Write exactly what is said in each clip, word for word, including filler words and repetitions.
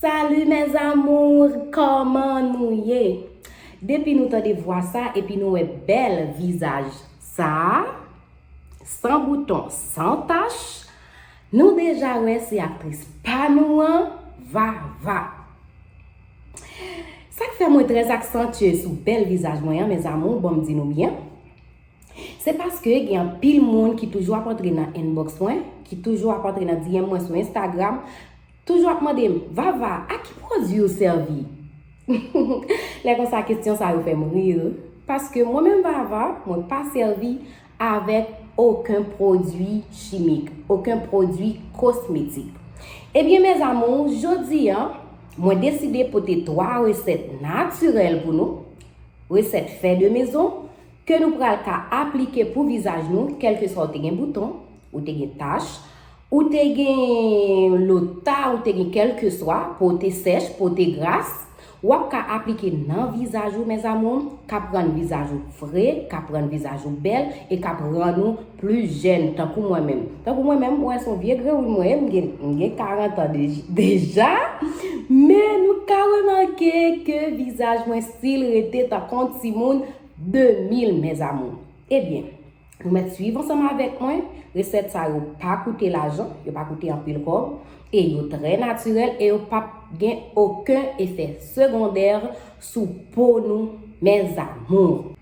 Salut mes amours, kòman nou ye? Depi nou tande vwa sa epi nou wè bèl vizaj sa, san bouton, san tach, nou deja wè se aktris pa nou an, Vava. Sa k fè mwen trè aksantye sou bèl vizaj mwen an, mes amours, ban m di nou byen. Se paske gen anpil moun ki toujou ap antre nan inbox mwen, ki toujou ap antre nan D M mwen sou Instagram, toujou ap mande m, Vava, a ki pwodui ou sèvi? Lè konsa, kesyon sa yo fè m ri, paske mwen menm Vava, mwen pa sèvi avèk okenn pwodui chimik, okenn pwodui kosmetik. Ebyen, mes amours, jodi a, mwen deside pote twa resèt natirèl pou nou, resèt fè de mezon, ke nou pral ka aplike pou vizaj nou, kèlkeswa ou te gen bouton, ou te gen tach, ou te gen lota, ou te gen kèlkeswa, po w te sèch, po w te gras, w ap ka aplike nan vizaj ou, mes amours, k ap rann vizaj ou fre, k ap rann vizaj ou bèl, e k ap rann ou pli jèn, tankou mwen menm. Tankou mwen menm, ou wè se yon vye granmoun mwen ye, m gen, m gen karant an de-, deja, men nou ka remake ke vizaj mwen still rete tankou yon timoun de mil, mes amours. Ebyen, nou mèt swiv ansanm avèk mwen. Resèt sa yo pa koute lajan, yo pa koute anpil kòb, e yo trè natirèl, e yo p ap gen okenn efè segondè sou po nou, mes amours.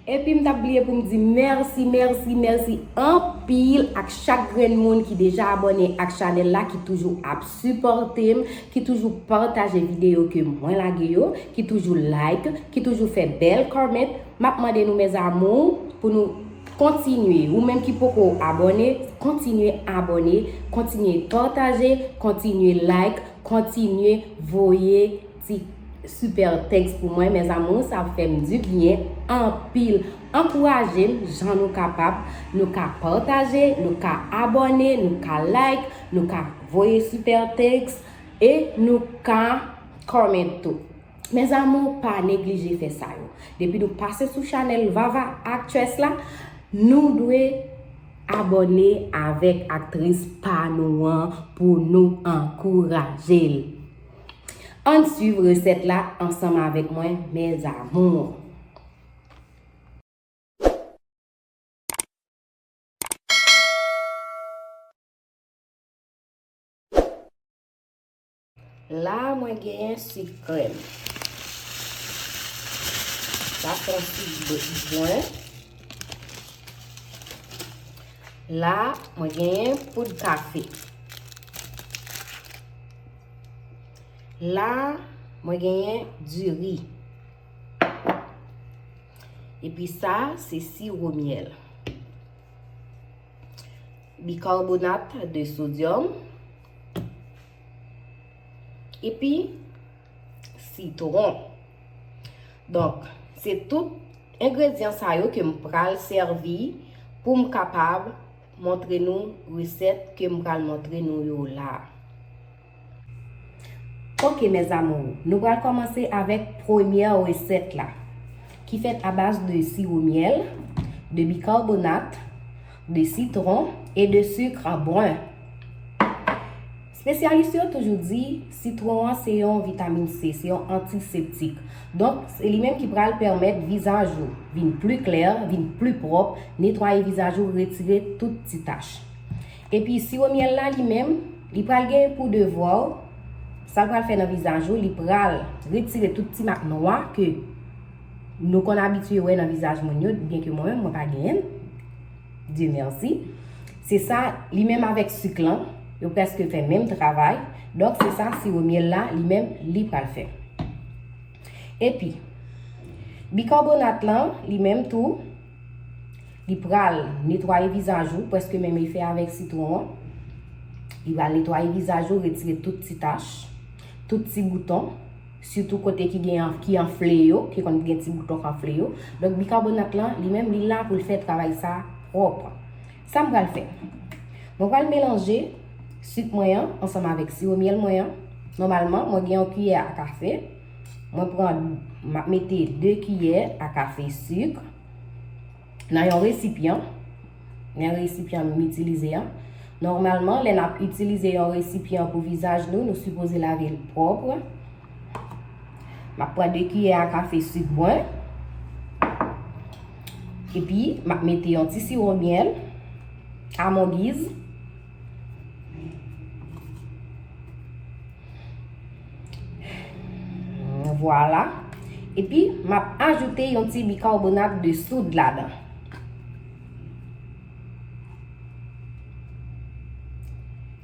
Epi m t ap bliye pou m di mèsi, mèsi, mèsi anpil ak chak grenn moun ki deja abòne ak chanèl la, ki toujou ap sipòte m, ki toujou pataje videyo ke mwen lage yo, ki toujou like, ki toujou fè bèl comment. M ap mande nou, mes amours, pou nou kontinye. Ou menm ki poko abòne, kontinye abòne, kontinye pataje, kontinye like, kontinye voye ti super thanks pou mwen, mes amours, sa ap fè m di byen anpil. Ankouraje m jan nou kapab. Nou ka pataje, nou ka abòne, nou ka like, nou ka voye super thanks e nou ka comment tou. Mes amours, pa neglije fè sa yo. Depi nou pase sou chanèl Vava Actress la, nou dwe abòne avèk aktris pa nou an pou nou ankouraje l. Ann swiv resèt la ansanm avèk mwen, mes amours. La, mwen genyen sik krèm. Sa se yon sik br-, bwen. La, mwen genyen poud kafe. La, mwen genyen diri. Epi sa, se siwo myèl. Bikarbonat de sodyòm. Epi, sitwon. Donk, se tout engredyan sa yo ke m pral sèvi pou m kapab montre nou resèt ke m pral montre nou yo la. Ok, mes amours, nou pral kòmanse avèk premyè resèt la, ki fèt a baz de siwo myèl, de bikarbonat, de sitwon e de sik bren. Espesyalis yo toujou di sitwon an se yon vitamin C, se yon antiseptik. Donk, se li menm ki pral pèmèt vizaj ou vin pli klè, vin pli pwòp, netwaye vizaj ou, retire tout ti tach. Epi siwo myèl la li menm, li pral gen pou devwa, sa l pral fè nan vizaj ou, li pral retire tout ti mak nwa ke nou konn abitye wè nan vizaj moun yo, byenke mwen menm, mwen pa genyen l. Dieu merci. Se sa, li menm avèk sik lan, yo prèske fè menm travay. Donk, se sa siwo myèl la, li menm, li pral fè. Epi, bikarbonat lan, li menm tou, li pral netwaye vizaj ou, prèske menm efè avèk sitwon an. Li pral netwaye vizaj ou, retire tout ti tach, tout ti bouton, sitou kote ki gen, ki anfle yo, ki konn gen ti bouton k anfle yo. Donk, bikarbonat lan, li menm, li la pou l fè travay sa pwòp. Sa m pral fè? Mwen pral melanje sik mwen an ansanm avèk siwo myèl mwen an. Nòmalman, mwen gen yon kiyè a kafe. Mwen pran, m ap mete de kiyè a kafe sik nan yon resipyan. Nan resipyan m itilize an, Nòmalman, lè n ap itilize yon resipyan pou vizaj nou, nou sipoze lave l pwòp. M ap pran de kiyè a kafe sik bwen. Epi, m ap mete yon ti siwo myèl, a mon giz. Vwala. Epi, m ap ajoute yon ti bikarbonat de soud ladan.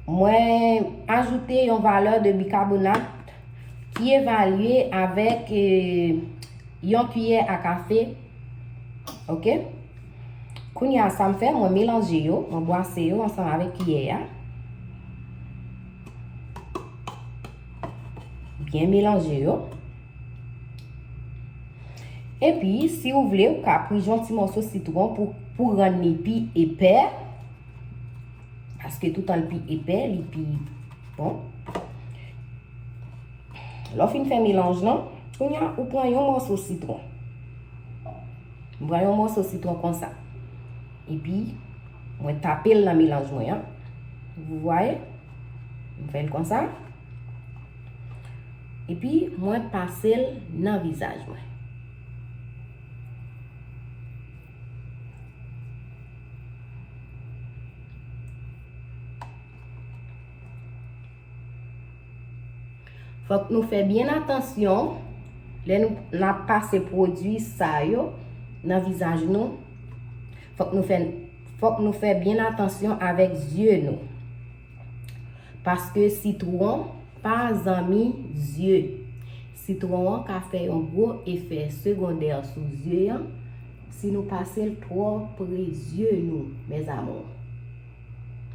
Mwen ajoute yon valè de bikarbonat ki evalye avèk, eh, yon kiyè a kafe. Oke? Kounye a, sa m fè, mwen melanje yo, mwen bwase yo ansanm avèk kiyè a. Byen melanje yo. Epi, si w vle, ou ka pri yon ti mòso sitwon pou, pou rann li pi epè. Paske toutan l pi epè, li pi bon. Lè w fin fè melanj lan, kounye a, ou pran yon mòso sitwon. M pran yon mòso sitwon konsa. Epi, mwen tape l nan melanj mwen an. Vous voyez? M fè l konsa. Epi, mwen pase l nan vizaj mwen. Fòk nou fè byen atansyon lè nou, n ap pase pwodui sa yo nan vizaj nou. Fòk nou fè, fòk nou fè byen atansyon avèk zye nou. Paske sitwon pa zanmi zye. Sitwon an ka fè yon gwo efè segondè sou zye an si nou pase l twò pre zye nou, mes amours.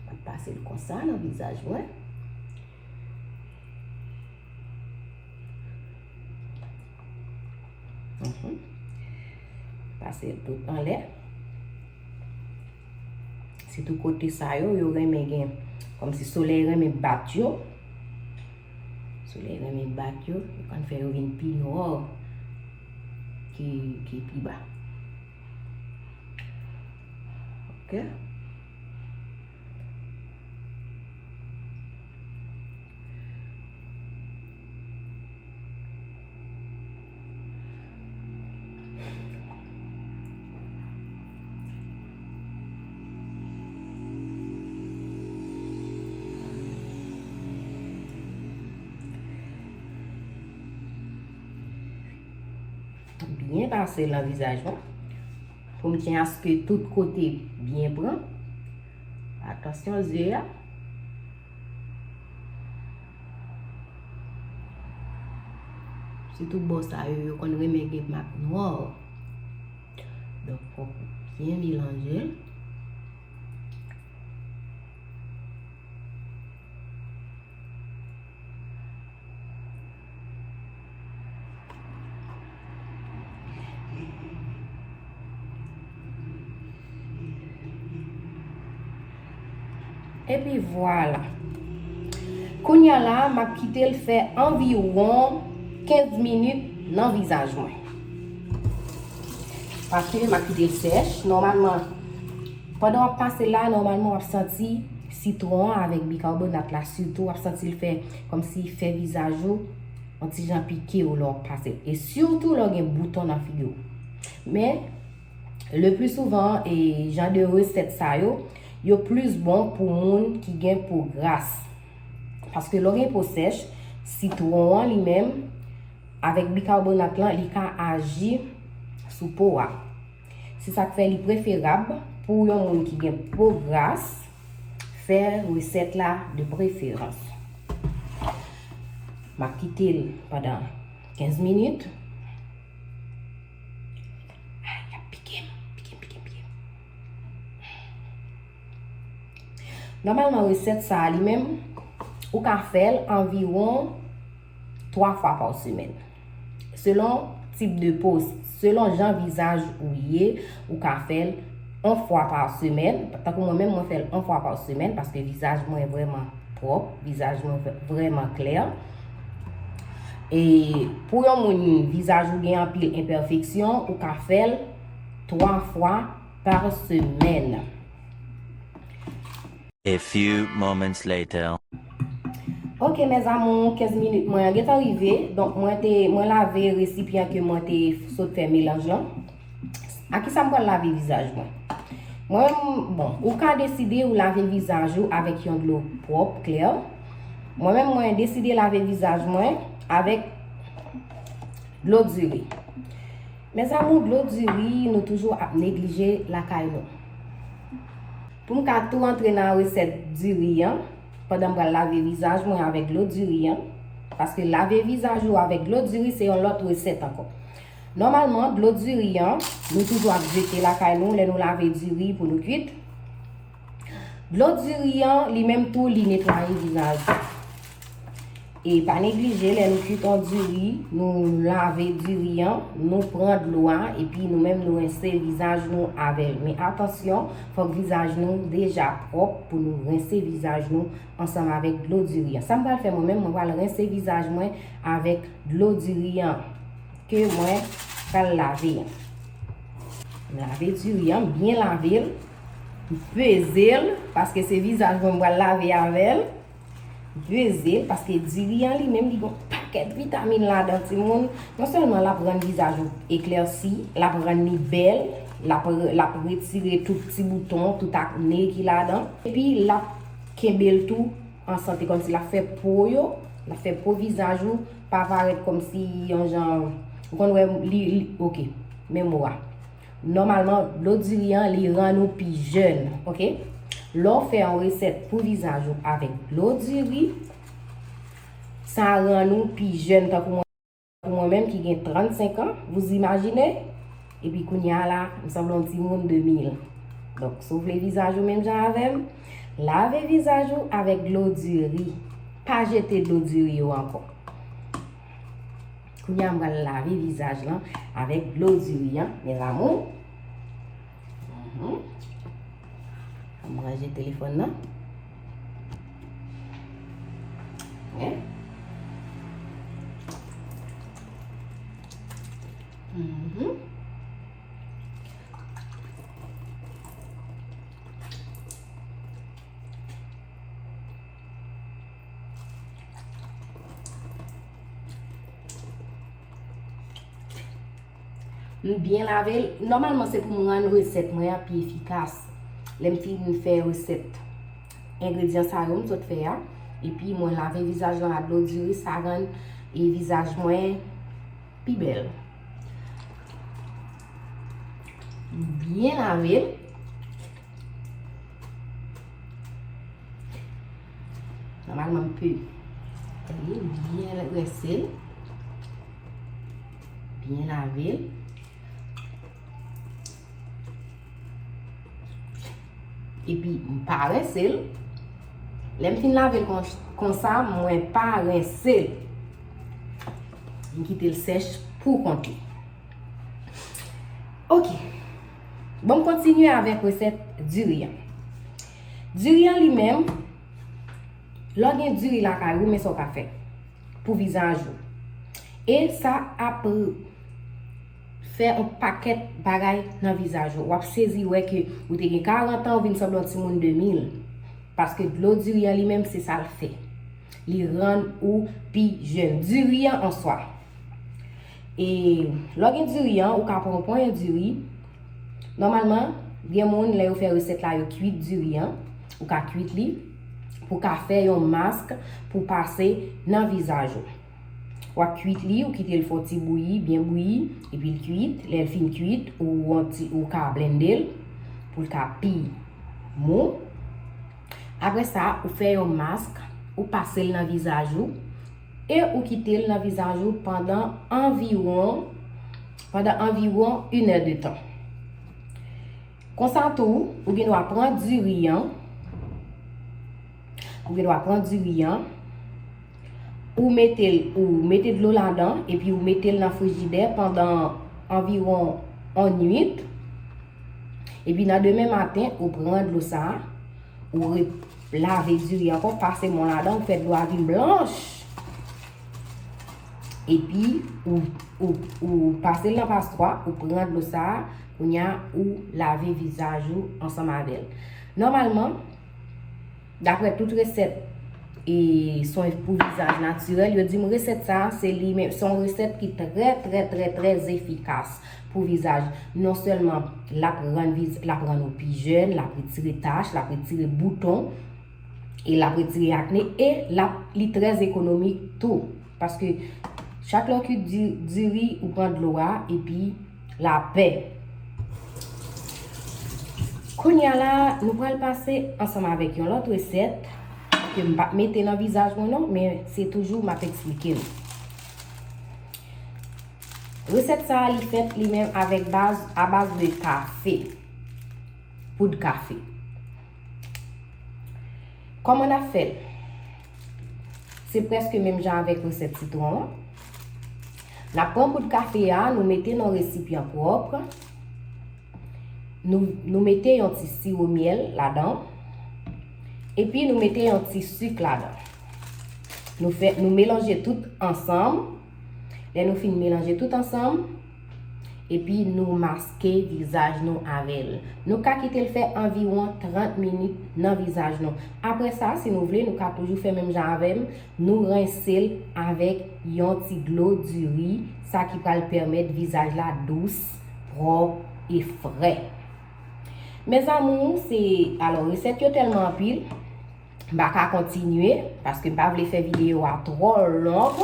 M ap pase l konsa nan vizaj mwen. Mhm. Pase l tout anlè. Sitou kote sa yo, yo renmen gen, kòmsi solèy renmen bat yo. Solèy renmen bat yo, yo konn fè yo vin pi nwa ke, ke pi ba. Oke? Byen pase nan vizaj mwen. Pou m tyen aske tout kote byen pran. Atansyon zye a. Sitou bò sa yo, yo konn renmen gen mak nwa. Donk, fòk ou byen melanje l. Epi vwala. Kounye a la, m ap kite l fè anviwon kenz minit nan vizaj mwen. Paske m ap kite l sèch. Nòmalman, pandan w ap pase l la, nòmalman w ap santi sitwon an avèk bikarbonat la, sitou w ap santi l fè kòmsi fè vizaj ou yon ti jan pike w lè w ap pase l. E sitou lè w gen bouton nan figi w. Men, le pli souvan, e, jan de resèt sa yo, yo plis bon pou moun ki gen po gras. Paske lè w gen po sèch, sitwon an li menm, avèk bikarbonat lan, li ka aji sou po a. Se sa k fè li preferab pou yon moun ki gen po gras fè resèt la de preferans. M ap kite l pandan kenz minit. Ay, y ap pike m, pike m, pike m, pike m. Nòmalman, resèt sa a li menm, ou ka fè l anviwon twa fwa pa semèn. Selon tip de po, selon jan vizaj ou ye, ou ka fè l yon fwa pa semèn. Tankou mwen menm, mwen fè l yon fwa pa semèn paske vizaj mwen vrèman pwòp, vizaj mwen vrè-, vrèman klè. E pou yon moun vizaj ou gen anpil enpèfeksyon, ou ka fè l twa fwa pa semèn. A few moments later. Ok, mes amours, kenz minit mwen an gentan rive. Donk, mwen te, mwen lave resipyan ke mwen te sot fè melanj lan. A ki sa m pral lave vizaj mwen? Mwen menm, bon, ou ka deside ou lave vizaj ou avèk yon dlo pwòp, klè. Mwen menm, mwen deside lave vizaj mwen avèk dlo diri. Mes amours, dlo diri, nou toujou ap neglije lakay nou. Pou m ka tou antre nan resèt diri an, pandan m pral lave vizaj mwen avèk dlo diri an, paske lave vizaj ou avèk dlo diri se yon lòt resèt ankò. Nòmalman, dlo diri an, nou toujou ap jete lakay nou lè nou lave diri pou nou kuit. Dlo diri an, li menm tou, li netwaye vizaj. E pa neglije, lè nou kuit yon diri, nou lave diri an, nou pran dlo a, epi nou menm nou rense vizaj nou avè l. Men atansyon, fòk vizaj nou deja pwòp pou nou rense vizaj nou ansanm avèk dlo diri an. Sa m pral fè mwen menm, mwen pral rense vizaj mwen avèk dlo diri an ke mwen pral lave an. M lave diri an, byen lave l, m peze l, paske se vizaj mwen m pral lave avè l. Peze l, paske diri an li menm, li gon pakèt vitamin ladan, timoun. Non sèlman l ap rann vizaj ou eklèsi, l ap rann li bèl, l ap, l ap retire tout ti bouton, tout akne ki ladan. Epi l ap kenbe l tou an sante, kòmsi l ap fè po yo, l ap fè po vizaj ou pa parèt kòmsi yon jan, ou konn wè li, li, ok, men mo a. Nòmalman, dlo diri an, li rann ou pi jèn, ok? Lè w fè yon resèt pou vizaj ou avèk dlo diri, sa rann ou pi jèn, tankou mwen, pou mwen menm ki gen trannsenk an, vous imaginez? Epi kounye a la, m sanble yon timoun de mil. Donk, si w vle vizaj ou menm jan avè m, lave vizaj ou avèk dlo diri. Pa jete dlo diri yo ankò. Kounye a, m pral lave vizaj lan avèk dlo diri an, mes amours. Mhm. An m ranje telefòn nan. Hein? Mhm. M byen lave l. Nòmalman, se pou m rann resèt mwen an pi efikas. Lè m fin fè resèt engredyan sa yo m sot fè a, epi mwen lave vizaj lan ak dlo diri, sa rann e vizaj mwen pi bèl. M byen lave l. Nòmalman, m pe byen rense l, byen lave l. Epi, m pa rense l. Lè m fin lave l kon, konsa, mwen pa rense l. M kite l sèch pou kont li. Ok. Bon, m kontinye avèk resèt diri an. Diri an li menm, lè w gen diri lakay ou, men sa w ka fè pou vizaj ou. E sa ap fè yon pakèt bagay nan vizaj ou. W ap sezi wè ke ou te gen karant an, ou vin sanble yon timoun de mil. Paske dlo diri an li menm, se sa l fè. Li rann ou pi jèn. Diri an an swa. E lè w gen diri an, ou ka pran yon ponyen diri. Nòmalman, gen moun, lè yo fè resèt la, yo kuit diri an. Ou ka kuit li pou w ka fè yon mask pou pase nan vizaj ou. W ap kuit li, ou kite l fè yon ti bouyi, byen bouyi, epi l kuit. Lè l fin kuit, ou, ou ka blende l pou l ka pi mou. Apre sa, ou fè yon mask, ou pase l nan vizaj ou, e ou kite l nan vizaj ou pandan anviwon, pandan anviwon inèdetan. Konsa tou, ou gen dwa pran diri an, ou gen dwa pran diri an, ou mete l, ou mete dlo ladan, epi ou mete l nan frijidè pandan anviwon yon nwit. Epi nan demen maten, ou pran dlo sa a, ou re-, lave diri ankò, pase men w ladan, ou fè dlo a vin blanch. Epi, ou, ou, ou pase l nan pastwa, ou pran dlo sa a, kounye a, ou lave vizaj ou ansanm avè l. Nòmalman, Daprè tout resèt e swen pou vizaj natirèl, yo di m resèt sa a, se li menm, se yon resèt ki trè, trè, trè, trè efikas pou vizaj. Non sèlman l ap rann viz-, l ap rann ou pi jèn, l ap retire tach, l ap retire bouton, e l ap retire akne, e l ap, li trè ekonomik tou. Paske chak lè w kwit di-, diri, ou pran dlo a, epi lapè. Kounye a la, nou pral pase ansanm avèk yon lòt resèt ke m p ap mete nan vizaj mwen non, men se toujou m ap eksplike nou. Resèt sa a, li fèt li menm avèk baz, a baz de kafe, poud kafe. Kòman n ap fè l? Se prèske menm jan avèk resèt sitwon an. N ap pran poud kafe a, nou mete nan resipyan pwòp. Nou, nou mete yon ti siwo myèl ladan. Epi nou mete yon ti sik ladan. Nou fè, nou melanje tout ansanm. Lè nou fin melanje tout ansanm, epi nou maske vizaj nou avè l. Nou ka kite l fè anviwon trant minit nan vizaj nou. Apre sa, si nou vle, nou ka toujou fè menm jan avè m. Nou rense l avèk yon ti dlo diri, sa ki pral pèmèt vizaj la dous, pwòp e frè. Mes amours, se, alò, resèt yo tèlman anpil, m pa ka kontinye, paske m pa vle fè videyo a twò long.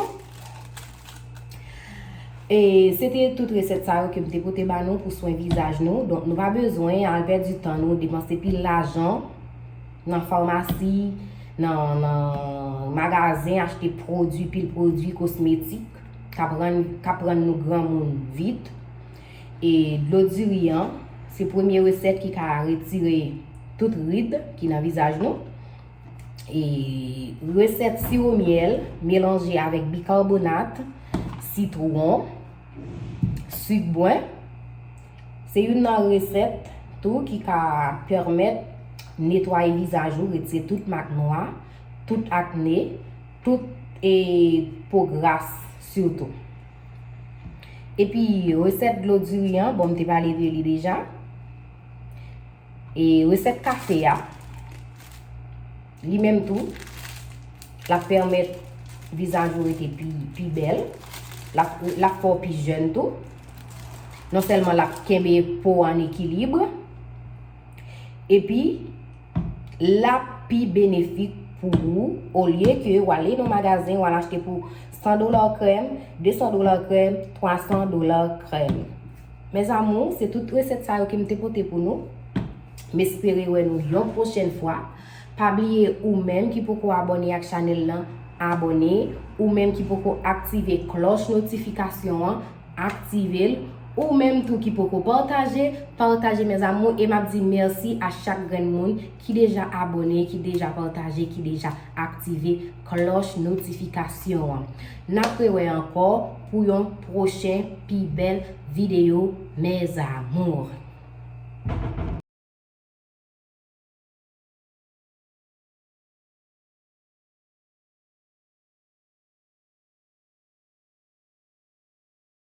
E se te tout resèt sa yo ke m te pote ba nou pou swen vizaj nou. Donk, nou pa bezwen al pèdi tan nou, depanse pil lajan nan famasi, nan, nan magazen, achte pwodui, pil pwodui kosmetik k ap rann, k ap rann nou granmoun vit. E dlo diri an, se premye resèt ki ka retire tout rid ki nan vizaj nou. E resèt siwo myèl melanje avèk bikarbonat, sitwon, sik bwen, se youn nan resèt tou ki ka pèmèt netwaye vizaj ou, retire tout mak nwa, tout akne, tout, e, po gras sitou. Epi resèt dlo diri an, bon, m te pale de li deja. E resèt kafe a, li menm tou, l ap pèmèt vizaj ou rete pi, pi bèl. L ap, l ap fè w pi jèn tou. Non sèlman l ap kenbe po an ekilib, epi l ap pi benefik pou ou, olye ke w ale nan magazen, w al achte pou san dola krèm, de san dola krèm, twa san dola krèm. Mes amours, se tout resèt sa yo ke m te pote pou nou. M espere wè nou yon pwochèn fwa. Pa bliye, ou menm ki poko abòne ak chanèl lan, abòne. Ou menm ki poko aktive klòch notifikasyon an, aktive l. Ou menm tou ki poko pataje, pataje, mes amours. E m ap di mèsi a chak grenn moun ki deja abòne, ki deja pataje, ki deja aktive klòch notifikasyon an. N ap rewè ankò pou yon pwochen pi bèl videyo, mes amours.